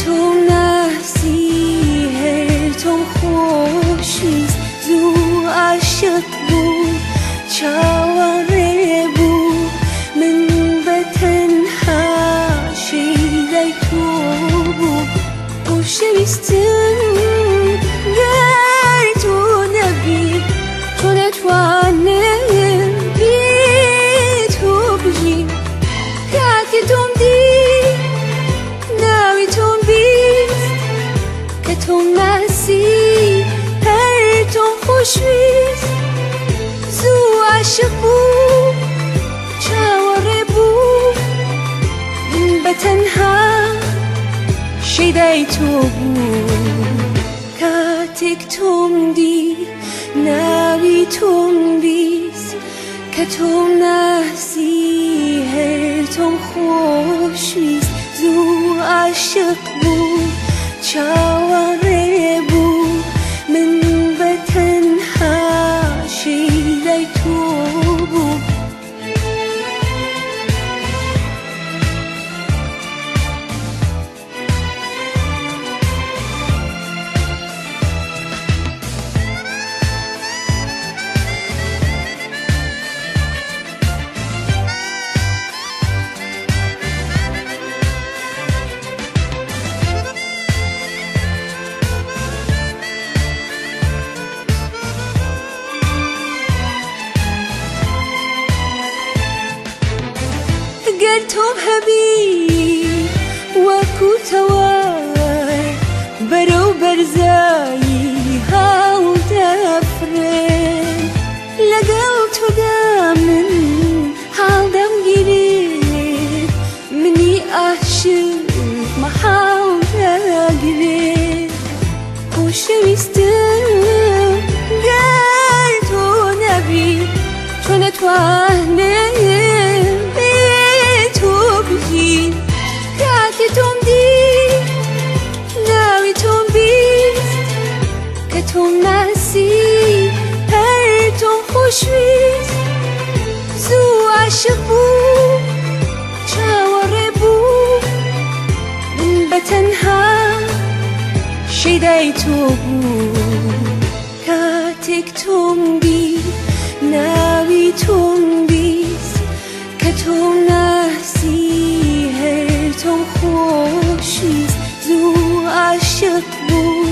تۆم ناسی هەر تۆم خۆشویست زوو عاشق بوو چاوەڕێ بوو من بە تەنها شەیدای تۆ بوو خۆشەویستم گەر تۆ نەبی تۆ نەتوانم بێ تۆ بژیم کاتێ تۆم دی ناوی تۆم بیست کە تۆم ناسی هەر تۆم خۆشویست زوو عاشق بوو چاوەڕێ بوو من بە تەنها شەیدای تۆ بوو کاتێک تۆم دی ناوی تۆم بیست کە تۆم ناسی هەر تۆم خۆشویست زوو عاشق بوو چاوەڕێ بوو من بە تەنها شەیدای تۆ بوو. گەر تۆم هەبی وەکو تەوار بەرەو بەرزایی هەڵدەفرن لەگەڵ تۆدا من هەڵدەمگیرێت منی عاشق مەحاڵ دەگرێت خۆشەویستم گەر تۆ نەبی تۆ نەتوانم بێ تۆ بژیم کاتێ تۆم دی ناوی تۆم بیست کە تۆم ناسی هەر تۆم خۆشویست زوو عاشق بوو چاوەڕێ بوو من بە تەنها شەیدای تۆ بوو کاتێک تۆم دی ناوی تۆم بیست کە تۆم ناسی هەر تۆم خۆشویست زوو عاشق بوو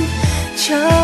چاوەڕێ